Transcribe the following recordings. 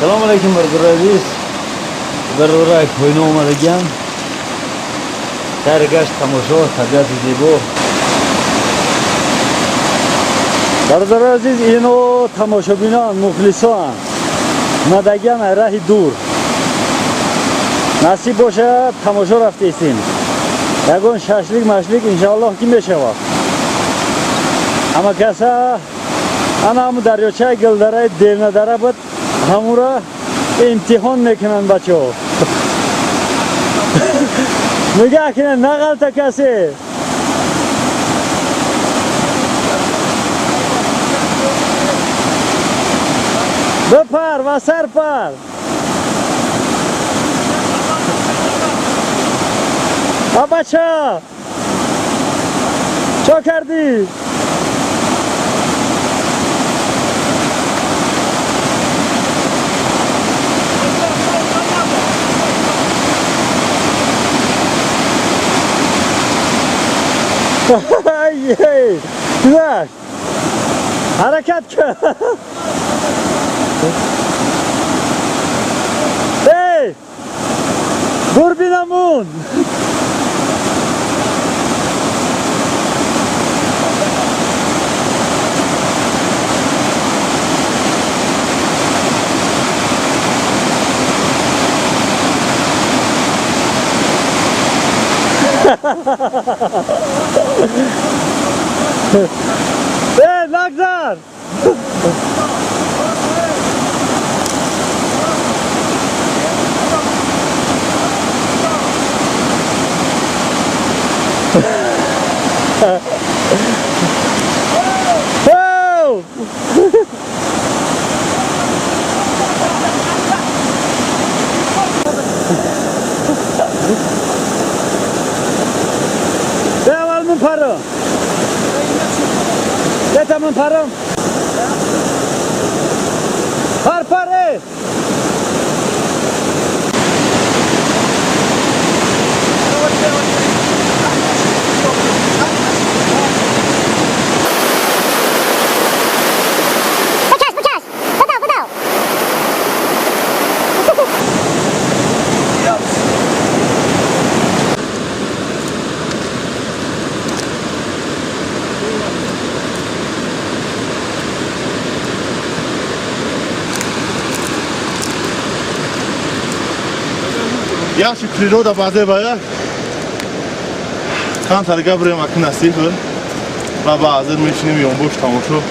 Салом алейкум, бародарои азиз. Бародарак ҳойно омадагиам. Дар гашт тамошо, табиати зебо. Бародарои азиз, ино тамошобинон, мухлисон. Омадагиам аз раҳи дур. Насиб бошад, тамошо рафтаистем. Ягон шашлик машлик иншааллоҳ ки мешавад. Ҳама каса ана ҳамун дарёчаи Гилдараи Девнадара буд, ҳамура имтиҳон мекунанд бачаҳо. Мега акина нағалта касе. Бипар ва сар пар. А бача! Чо кардӣ? Гузашт. Ҳаракат кун. Эй! Дурбинамун! Эй, нагзар! Оу! Аввал ман парам. Дета ман парам. Пар пар эй! Бикаш, бикаш! Бидав, бидав! Яхши природа баъзе бая. Камтар габрем аки насиб ва баъзе мешинем ёнбош тамошо.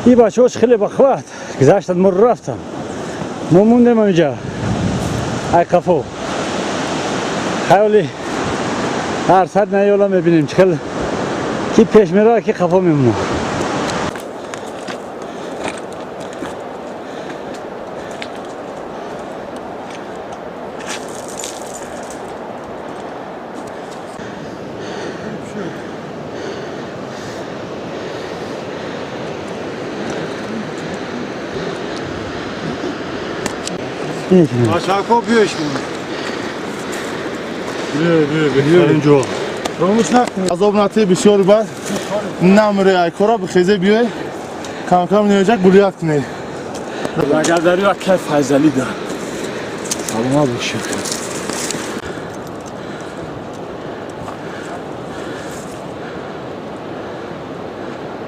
И бачаҳош хеле бахват гузаштанд, мо рафтам. Мо мондем ҳаминҷа. Ай қафо. Хаёли ҳар сад наёла мебинем, чӣ хел ки пеш мерава, ки қафо мемонад. Aşağı kopuyor şimdi. Беҳтарин ҷо. Азоб натӣ бисёр бад намре айкора бихезе биёй камкам неҷак гулият кунед. Лагадари ва кайф файзалӣ да. Саломат бошед.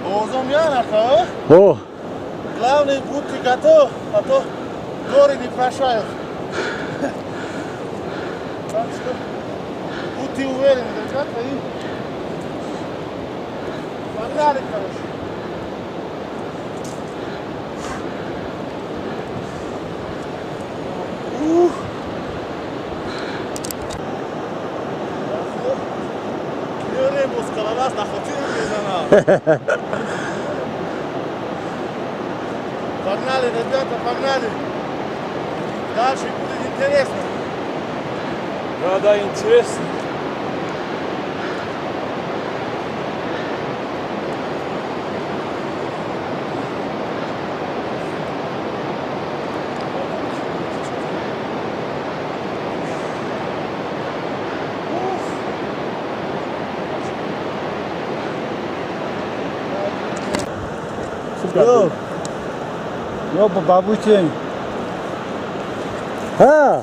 Овозом ян ака? О, Главное, будьте готов, а то горы не прощают. Так что будьте уверены, ребята, и погнали, короче. Ух. Меорем боз скалолаз на хотир мезанам. Погнали, ребята, погнали. Дальше будет интересно. Да, да, интересно. Ё. Ё бабути. Ҳа.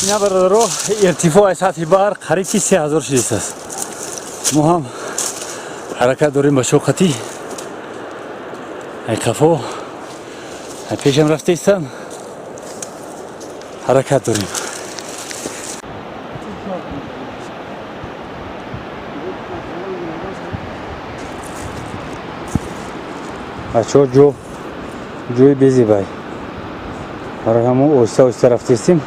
Ина бародаро, иртифои сатҳи баҳр қариб ки 3000 шудааст. Мо ҳам ҳаракат дорем ба шоқатӣ. Ай қафо, ай пешам рафтаистам. Ҳаракат дорем. Бачаҳо, ҷо ҷои безебай. Барои ҳамон оҳиста оҳиста рафтаистем.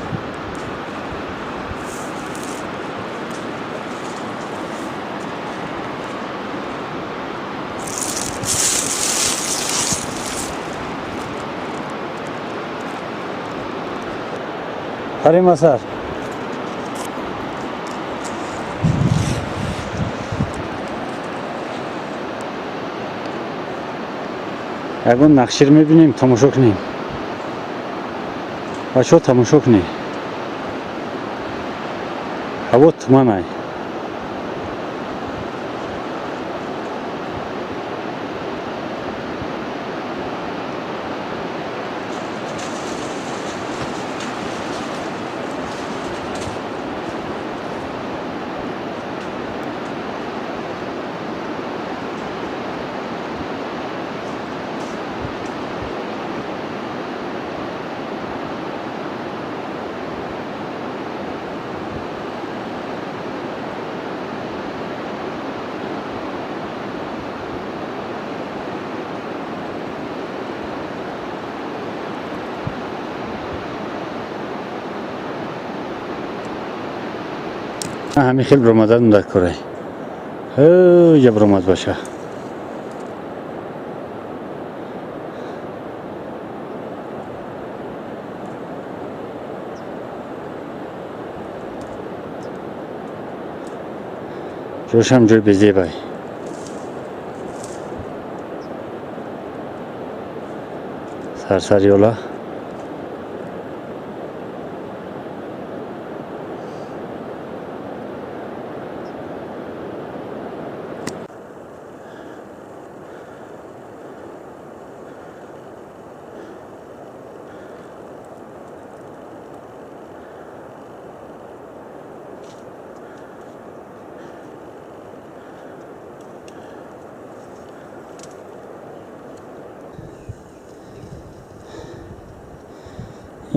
Харим асар. Ягон нақшир мебинем, тамошо кунем. Бачаҳо, тамошо кунем. Ҳаво туманай. Ҳамин хел биромадан дар корай. Ҷа биромад баша. Ҷошам ҷои безебай. Сарсар ёла.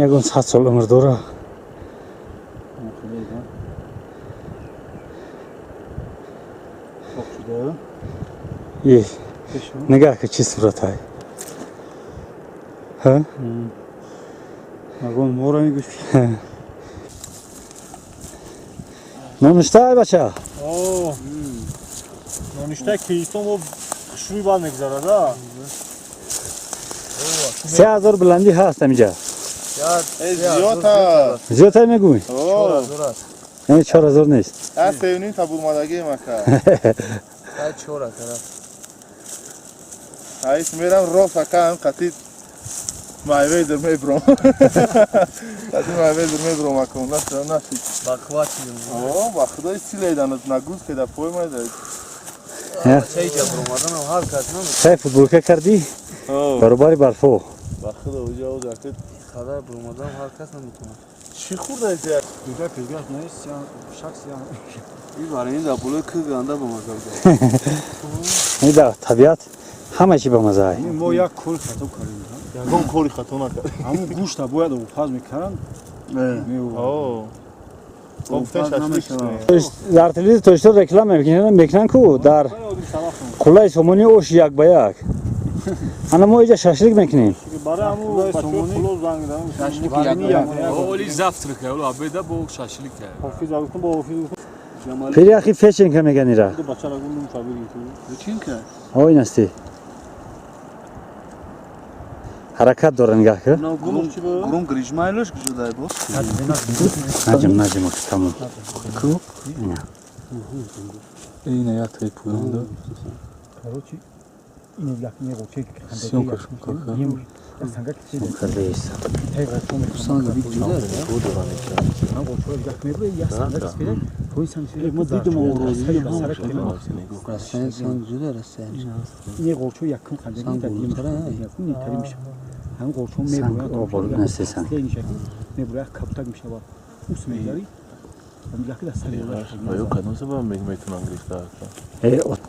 Ягон 100 сол умр дора. Е, нигаҳ ки чӣ суратай. Ҳа? Ягон мора мегӯш. Нонуштай, бача? О. Нонуштай кейстон бо хушрӯй бад мегузарад, а? 3000 баландӣ ҳаст ҳамиҷа. Зиёд аст. Зиёдтай мегӯй? О, Яъне 4000 нест. А 3,5 та бурмадагӣ мака. Айс мерам рост ака ҳам қатид Майвейдер мебром. Қатид Майвейдер мебром ака. Наша наши. О, ба худои силайдан нагуз кеда пой майда. Сай футболка кардӣ? Баробари барфо. Ба худо уҷа уҷа акид. Чӣ хӯрдаи я? Дуга пешгаш нест, ян шахс ян. Ин дар табиат ҳама чӣ ба маза ай. Мо як кори хато кардем. Ягон кори хато накард. Ҳамун гӯшта бояд обпаз мекарданд. О. Гуфта шашлик. Дар телевизор Тоҷикистон реклама мекунанд ку дар қуллаи сомонӣ ош як ба як. Ана мо иҷа шашлик мекунем. Барои ҳамун бачаҳо пуло занг задам. Оли завтрака, оли обеда бо шашлика. Ҳофиз гуфтам, бо ҳофиз гуфтам. Пиряхи Феченка меган ира. Бачаро гуфтам чабир гирифтем. Ой, насти. Ҳаракат дора, нигаҳ кун. Гурум грижмайлош куҷодай боз? Наҷим, наҷим, тамом. Ку? Ина. Ина як таи поён да. Короче, ин як не Съёмка шумка Карда ист. Ма дидам овози. Санг обор нести санг. Ё кадом сабаб метавонам гирифта? Э, от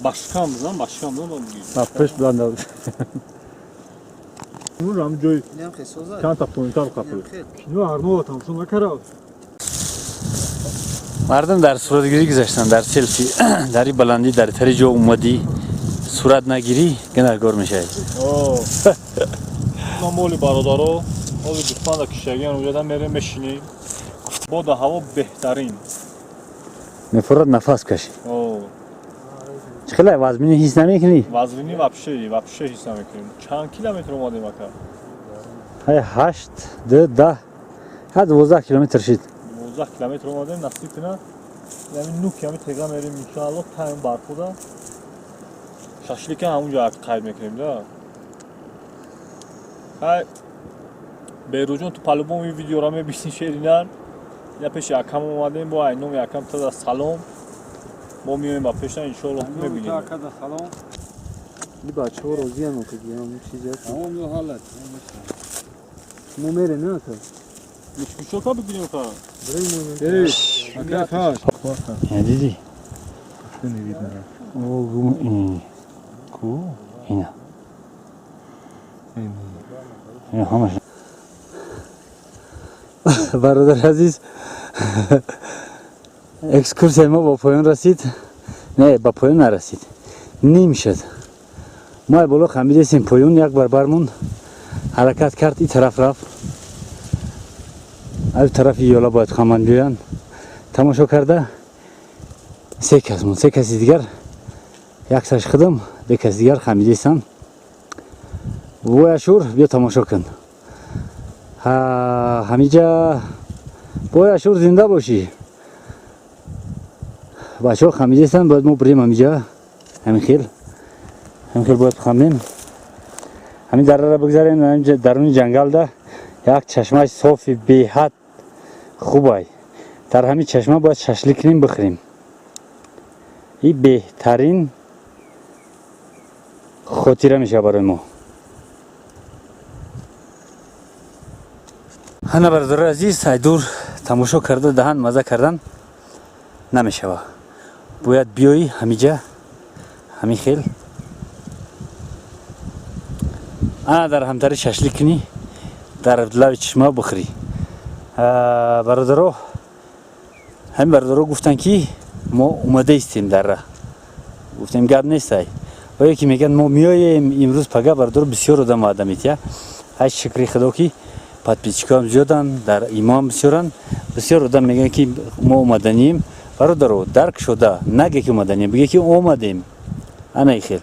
Башкам бизан, башкам бизан. ба пушт бланда. Ҳам ҷои чанд та поинтар қапид. Кино Арнолд тамошо накард. Мардум дар суратгирӣ гузаштанд, дар селфи, дар ин баландӣ, дар тари ҷо омадӣ, сурат нагирӣ, гунаҳгор мешавӣ. Ма моли бародаро, ҳозир гӯсфанда киштагиан уҷада мерем мешинем. Бода ҳаво беҳтарин. Мефурад нафас кашӣ. О, Чӣ хеле вазминӣ ҳис намекунӣ? Вазнинӣ вообще, вообще ҳис намекунем. Чанд километр омадем, ака? Ҳай, 8, 2, 10, ҳа, 12 километр шид. 12 километр омадем, насиб кунад. Яъне 9 километр тега мерем, иншоаллоҳ, таим бархуда. Шашлика ҳамунҷо қайд мекунем да. Хай, Беруҷон, ту по-любому ин видеоро мебинӣ, шеринар. Я пеши акам омадем, бо ай номи акам тада салом. Мо меоем ба пеша, иншоаллоҳ, мебинем. Бачаҳо розиам, чизе мо мерем, не, ака? Мушкилшока бигирем ка. Ина дидӣ? О, гум, ин. Ку? Ина. Ина ҳамаш. Бародар азиз, экскурсияи мо ба поён расид. Не, ба поён нарасид. Ним шуд. Мо ай боло хамидесем поён, як бар бармон ҳаракат кард, и тараф рафт. Ай тарафи ёла бояд хаман биёянд. Тамошо карда се кас мон, се каси дигар, як саш худам, ду каси дигар хамидесанд. Вой, Ашур, биё тамошо кун. Ҳа, ҳамиҷа бой, Ашур, зинда бошӣ. Бачаҳо хамидесанд, бояд мо бирем ҳамиҷа. Ҳамин хел. Ҳамин хел бояд хамем. Ҳамин дараро бигзарем, ҳаминҷа даруни ҷангалда як чашмаи софи беҳад хубай. Дар ҳамин чашма бояд шашлик кунем, бихӯрем. И беҳтарин хотира мешавад барои мо. Ҳана, бародарои азиз, айдур тамошо карда, даҳан маза кардан намешава. Бояд биёӣ ҳамиҷа, ҳамин хел. Ана дар ҳамтари шашлик кунӣ, дар лави чишма бихӯрӣ. Бародаро, ҳамин бародаро гуфтанд, ки мо омада истем дар раҳ. Гуфтем, гап нестай. Оё ки мегӯянд, мо меоем имрӯз, пага, бародаро, бисёр одам ваъда метиҳад. Ҳай, шукри худо, ки подписчикоам зиёданд, дар имоам бисёранд. Бисёр одам мегӯянд, ки мо омаданием. Бародаро, дарк шуда, наге ки омаданием, биге ки омадем. Ана хел.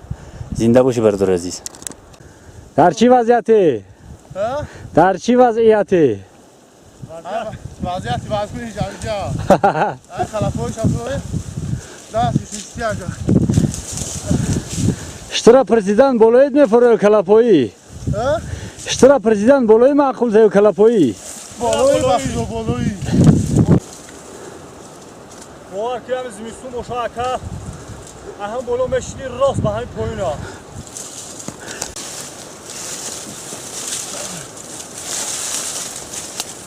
Зинда бошӣ, бародари азиз. Дар чӣ вазъияте? Дар чӣ вазъияте? Вазъияти вазмини ҷамиҷа. Ай халафои шафои. Даст шишти ака. Штра президент болоид мефуроё калапоӣ? Штра президент болои маъқул заю калапоӣ? Болои бахшо, болои. Бовар ки ҳами зимистон боша, ака, ҳам боло мешинӣ, рост ба ҳамин поёна.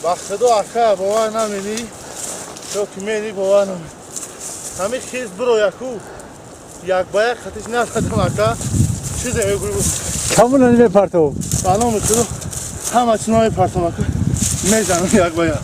Ба худо, ака, бовар наменӣ. Ё ки менӣ, бовар наменӣ. Ҳамин хиз биро яку. Як ба як хатиш нададам, ака. Чизе мегӯй. Камуна намепартов. Ба номи худо, ҳама чиз намепартам, ака. Мезанам як ба як.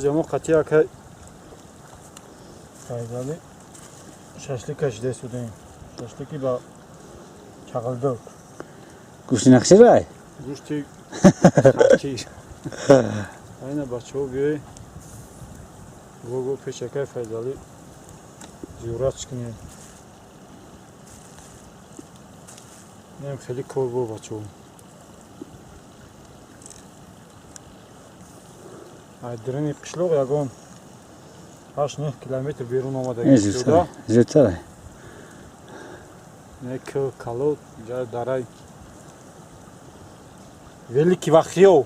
Мо қатъи акай Файзали шашлик кашида истодем. Шашлики ба чағалдук. Гӯшти нақширай? Гӯшти харчи. Айна бачаҳо биёй. Гого пеш акай Файзали зиёрат кунем. Нем хеле кор бо бачаҳо. Ай даруни қишлоқ ягон 8-9 километр берун омадагӣ шуда. Зудтар. Не калот, ҷа дарай. Великий Вахио.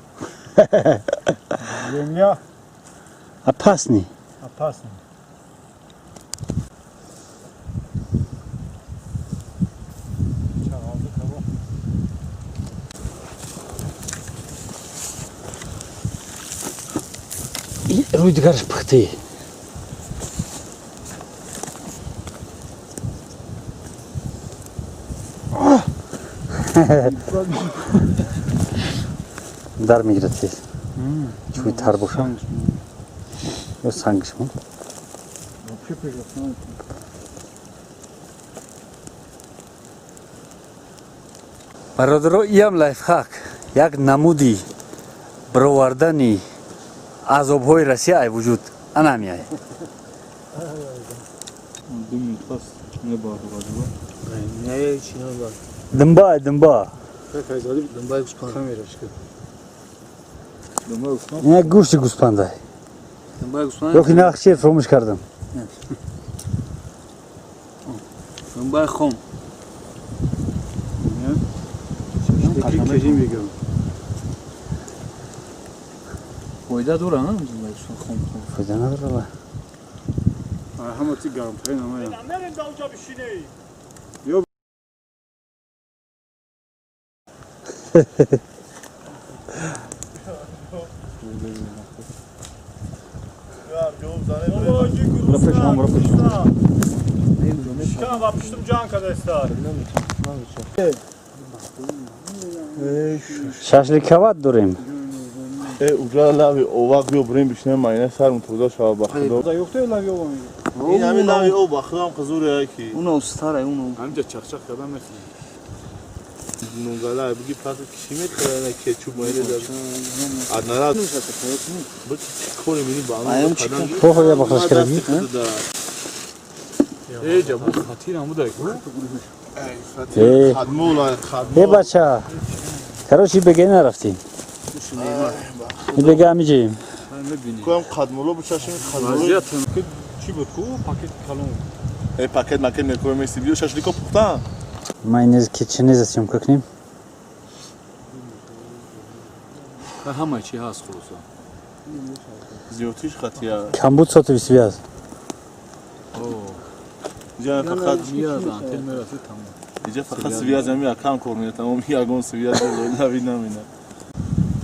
Земля опасный. Опасный. Рӯи дигараш пухтӣ. Дар мегирад тез. Чӯи тар боша. Ё сангш мон. Бародаро, иам лайфхак. Як намуди баровардани азобҳои Россия ай вуҷуд ана меояд. Дымба, дымба. Ина гӯшти гӯспандай. Ёки нақши фромӯш кардам. Дымбаи хом. Фойда дора, на? Хом. Фойда надора. Ҳама чи гармтарин ама. Намерем да уҷа бишинӣ. Ё Шашликават дорем. Уҷа лави овақ биё бурем бишинем майна сарм тоза шава ба худо. Ин ҳамин лави об ба худам қизуре ки. Уно устара, уно. Ҳамҷа чақчақ кардан мехӯрем. Нунгала буги пас киши метавона кетчуп майна дар. Аднара. Бу чи кори мини ба ан кадан. Хо я бахш кардӣ? Э ҷа бу хатирам буда ку. Э хадмула хадмул. Э бача. Короче беге нарафтем. Беге ҳамиҷаем. Куам қадмуло бучашим қадмуло. Вазият чӣ буд ку? Пакет калон. Э пакет макет мекӯем мести биё шашлико пухтан. Майонез кетченеза съёмка кунем. Ҳама чи ҳаст хулоса. Зиётиш хатия. Камбуд сотовый связь. Иҷа фақат антен мерасид тамом. Иҷа фақат связь ами акам кор мекунад, тамом ягон связь лави намена.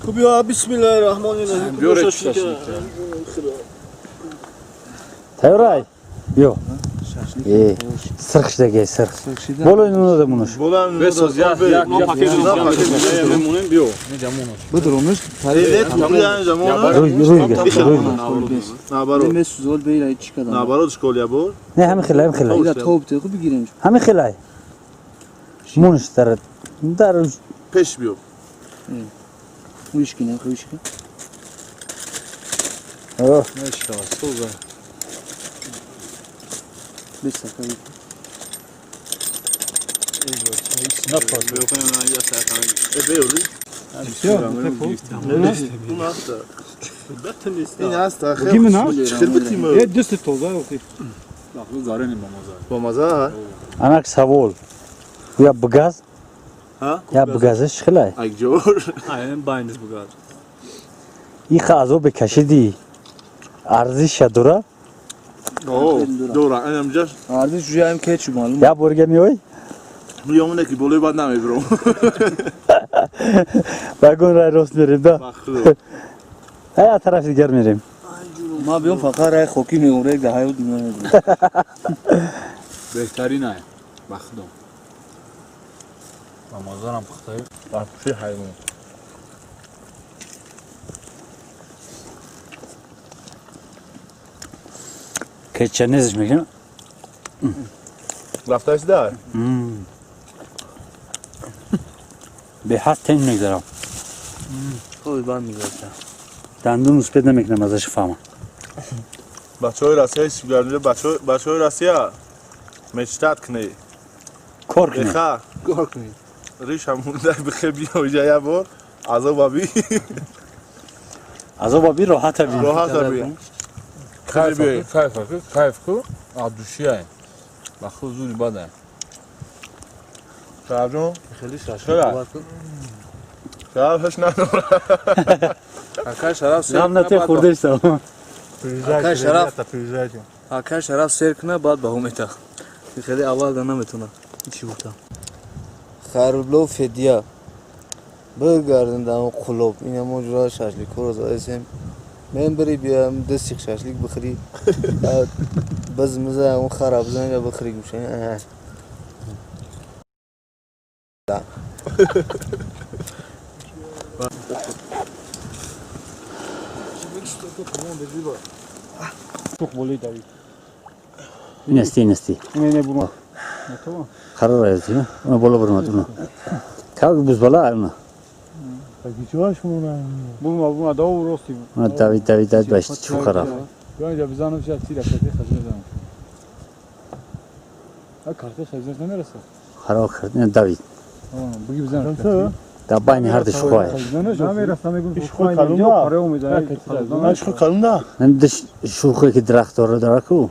Хуб ё бисмиллаҳир раҳмонир раҳим. Биёре шашлик. Тайёрай? Биё. Э, сирх шидаги, сирх. Боло инуно да мунуш. Боло инуно. Бесоз як як мемонем биё. Бидромиш. Рӯй рӯй рӯй. Наоборот. Месузол бейра чӣ кадам. Наоборот школ я бор. Не ҳамин хелай, ҳамин хелай. Ира топ те хуб бигирем. Ҳамин хелай. Мунуш дар дар пеш биё. Хуишки не хуишки. О, Соза. Беса кай. Ин аст Е дасти тоза охи. Бо маза? Анак савол. Я бгаз? Я бгазаш хелай. Акҷор. Айн байнис бгаз. Иха азобе кашиди. Арзиша дора? О, дора. Анам ҷаш. Арзиш ҷуяем кетчуп маълум. Я борга меой? Миёмоне ки болои бад намебиром. Вагон рай рост мерем да. Ба худо. Ай тарафи дигар мерем. Ма биём фақат рай хоки меорем, рек да ҳаёт меорем. Беҳтарин ай. Ба худо. Рамазонам пухтаи. Ба пуши ҳайвон. Кетчанезш мекунам. Рафтаси дар? Беҳад тен мегзарам. Хуби банд мегзарад. Дандун успед намекунам азаш фаҳмам. Бачаҳои Россия сигардида, бачаҳои Россия мечтат кунед. Кор кунед. Беха. Кор кунед. Риш ҳам монда бихе биё иҷа як бор азоба би. Азоба би, роҳата би. Роҳата би. Кайф, кайф, кайф ку, аз душияй. Ба худ зури бадай. Шарафҷон, Хеле Чара? Шараф ҳеч надорад. Акай Шараф сер Нам на те хурдеста. Акай Шараф. Акай Шараф сер куна, баъд баҳо мета. Хеле аввал да наметона. Чӣ гуфтам? Хайрулло Федия бигардем дар он қулоб, ина мо ҷура шашликҳоро задаистем, мен бири биёям, ду сих шашлик бихӯри, биз миза он хара бизанира бихӯри гӯша. Инасти, инасти. Қарор аст, уна боло бурмад, уна. Как бузбала, уна. Бума, бума, дав рости. Уна давид, давид, давид, баш чу хараб. Ё бизанам шад тира карти хазина занам. А карти хазина намерасад. Хароб кард, ина давид. Буги бизанам. Да байни ҳар ду шухай. Намерасад, мегум. Ишхои калунда. Ишхои калунда. Ду шухе ки дарахт дора дора ку.